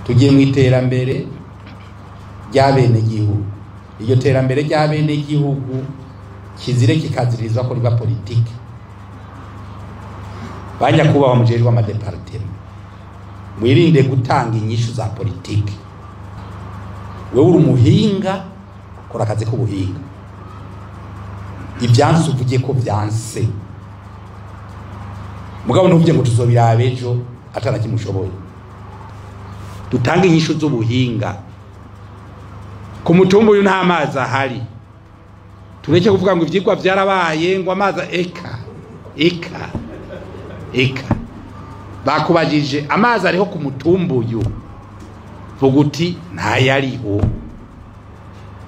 Tugiye mu iterambere ry'abenegihugu. Iryo terambere ry'abenegihugu kizire kikazirizwa ko riba politike. Banyakubaha mujejwe amadepartement, mwirinde gutanga inyishu za politike. Wewe uri umuhinga, kora akazi k'ubuhinga. Ibyanse uvuge ko byanse, mugabo ntuvuge ngo tuzobiraba ejo atanakimushoboye. Dutange inyishu z'ubuhinga. Ku mutumba uyu nta mazi ahari, tureke kuvuga ngo ivyigwa vyarabaye ngo amazi eka eka eka. Bakubajije amazi ariho ku mutumba uyu, vuga uti ntayariho.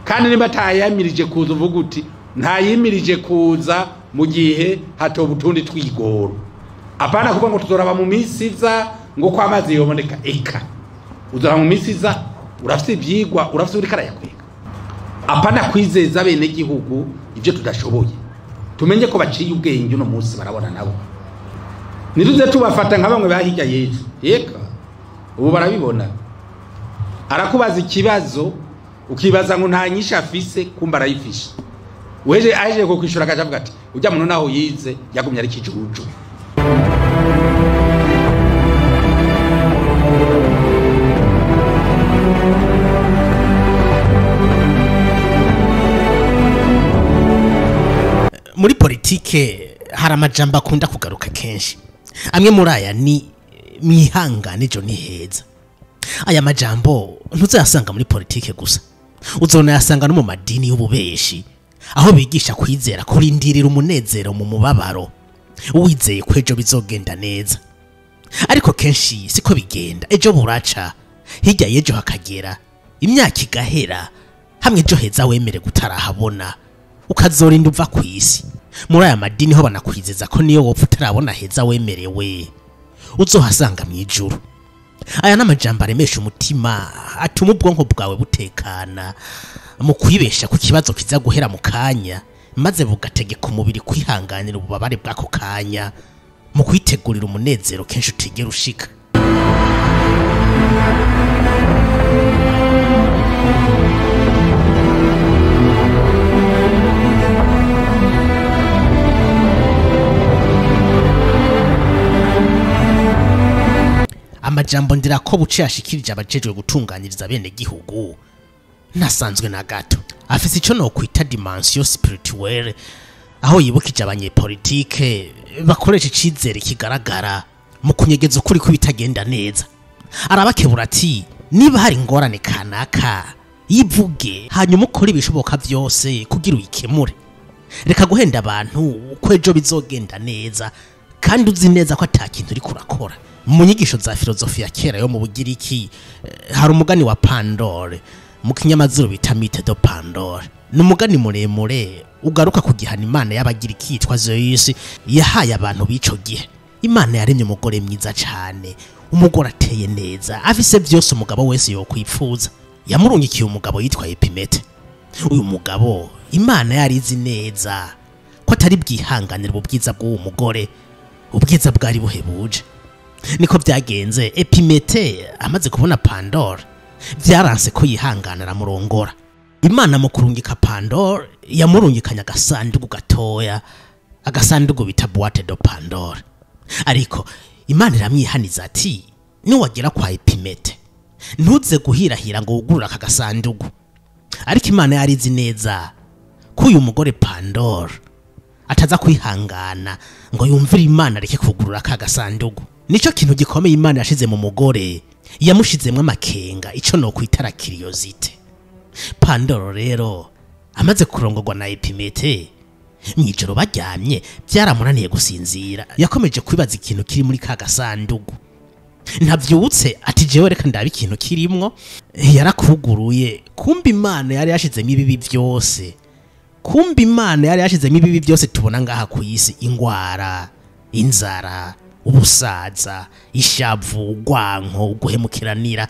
Kandi niba atayamirije kuza, uvuga uti ntayimirije kuza mu gihe hatoba utundi twigoro. Apana kuvuga ngo tuzoraba mu minsi iza ngo ko amazi yoboneka. Eka uzora mu minsi iza, urafise ivyigwa, urafise uriko arayakwega. Apana kwizeza bene gihugu ivyo tudashoboye. Tumenye ko baciye ubwenge uno munsi, barabona nabo. Nituze tubafata nka bamwe bahijya yejo. Eka ubu barabibona. Arakubaza ikibazo ukibaza ngo nta nyisha afise, kumba arayifishe. Weje aje ko kwishura akaja avuga ati ujya muntu naho yize yagumye ari kijuju. Muri politike hari amajambo akunda kugaruka kenshi. Amwe muri aya ni mwihangane ejo ni heza. Aya majambo ntuzayasanga muri politike gusa, uzonayasanga no mu madini y'ububeshi, aho bigisha kwizera kurindirira umunezero mu mubabaro, wizeye ko ejo bizogenda neza. Ariko kenshi siko bigenda. Ejo buraca, hirya y'ejo hakagera, imyaka igahera, hamwe ejo heza wemere gutarahabona, ukazorinda uva ku isi. Muri aya madini ho banakwizeza ko niyo wopfa utarabona heza wemerewe, uzohasanga mu ijuru. Aya n'amajambo aremesha umutima, atuma ubwonko bwawe butekana mu kwibesha ku kibazo kiza guhera mu kanya, maze bugategeka umubiri kwihanganira ububabare bw'ako kanya mu kwitegurira umunezero kenshi utigera ushika. Amajambo ndirako buce yashikirije abajejwe gutunganyiriza bene gihugu nasanzwe na gato. Afise ico no kwita dimension spirituelle, aho yibukije abanyepolitike bakoresha icizere kigaragara mu kunyegeza ukuri kw'ibitagenda neza. Arabakebura ati niba hari ingorane kanaka yivuge, hanyuma ukore ibishoboka vyose kugira uyikemure. Reka guhenda abantu ko ejo bizogenda neza kandi uzi neza ko ata kintu uriko urakora. Mu nyigisho za filozofi ya kera yo mu Bugiriki hari umugani wa Pandore, mu kinyamazuru bita mythe de Pandore. Ni umugani muremure ugaruka ku gihano Imana y'Abagiriki yitwa Zeus yahaye abantu b'ico gihe. Imana yaremye umugore mwiza cane, umugore ateye neza, afise vyose umugabo wese yokwipfuza. Yamurungikiye umugabo yitwa Epimete. Uyu mugabo Imana yarizi neza ko atari bwihanganira ubwiza bw'uwo mugore, ubwiza bwari buhebuje. Niko byagenze. Epimete amaze kubona Pandore byaranse ko yihangana aramurongora. Imana mu kurungika Pandore yamurungikanya agasanduku gatoya, agasanduku bita boîte de Pandore. Ariko Imana iramwihaniza ati niwagera kwa Epimete ntuze guhirahira ngo wugurure aka gasanduku. Ariko Imana yarizi neza ko uyu mugore Pandore ataza kwihangana ngo yumvire Imana areke kugurura aka gasanduku. Nico kintu gikomeye Imana yashize mu mugore, yamushizemwo amakenga, ico no kwitara curiosité. Pandoro rero amaze kurongorwa na Epimete, mwijoro baryamye byaramunaniye gusinzira. Yakomeje kwibaza ikintu kiri muri ka gasanduku. Ntavyutse ati jewe reka ndabe ikintu kirimwo. Yarakuguruye, kumba Imana yari yashizemo ibibi vyose. Kumba Imana yari yashizemo ibibi byose tubona ngaha ku isi: ingwara, inzara, ubusaza, ishavu, urwanko, uguhemukiranira.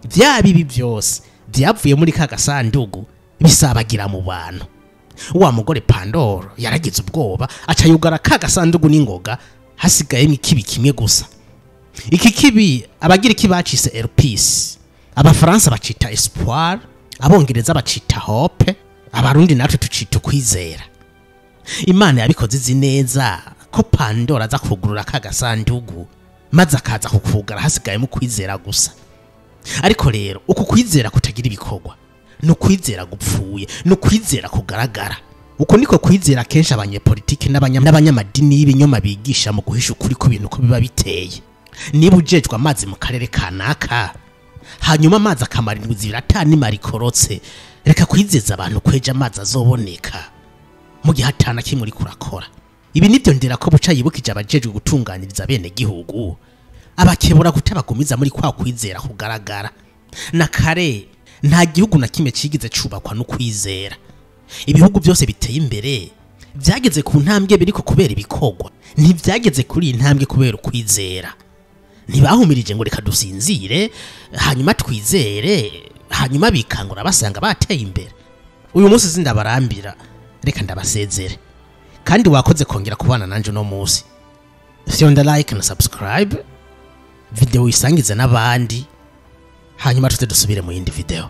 Vya bibi byose byavuye muri ka gasanduku bisabagira mu bantu. Wa mugore Pandoro yaragize ubwoba, aca yugara ka gasanduku n'ingoga, hasigayemo ikibi kimwe gusa. Iki kibi abagira iki bacise Elpis. Abafaransa bacita espoir, abongereza bacita hope, abarundi natwe tucita ukwizera. Imana yabikoze izi neza ko Pandora aza kugurura ka gasandugu maze akaza kukugara hasigayemo kwizera gusa. Ariko rero uku kwizera kutagira ibikorwa ni ukwizera gupfuye, ni ukwizera kugaragara. Uko niko kwizera kenshi abanyepolitike n'abanyamadini y'ibinyoma bigisha mu guhisha ukuri ku bintu ko biba biteye. Niba ujejwe amazi mu karere kanaka, hanyuma amazi akamara indwi zibiri atanimara ikorotse, reka kwizeza abantu kweja amazi azoboneka mu gihe atana kimwe uriko urakora. Ibi nivyo Ndirakobuca yibukije abajejwe gutunganiriza bene gihugu, abakebura kutabagumiza muri kwa kwizera kugaragara. Na kare nta gihugu na kimwe cigize cubakwa no kwizera. Ibihugu byose biteye imbere byageze ku ntambwe biriko kubera ibikorwa, ntibyageze kuri iyi ntambwe kubera ukwizera. Ntibahumirije ngo reka dusinzire hanyuma twizere, hanyuma bikangura basanga bateye imbere. Uyu munsi sindabarambira, reka ndabasezere. Kandi wakoze kongera kubana nanje no munsi. Fyonda like na subscribe, video isangize n'abandi, hanyuma tuze dusubire mu yindi video.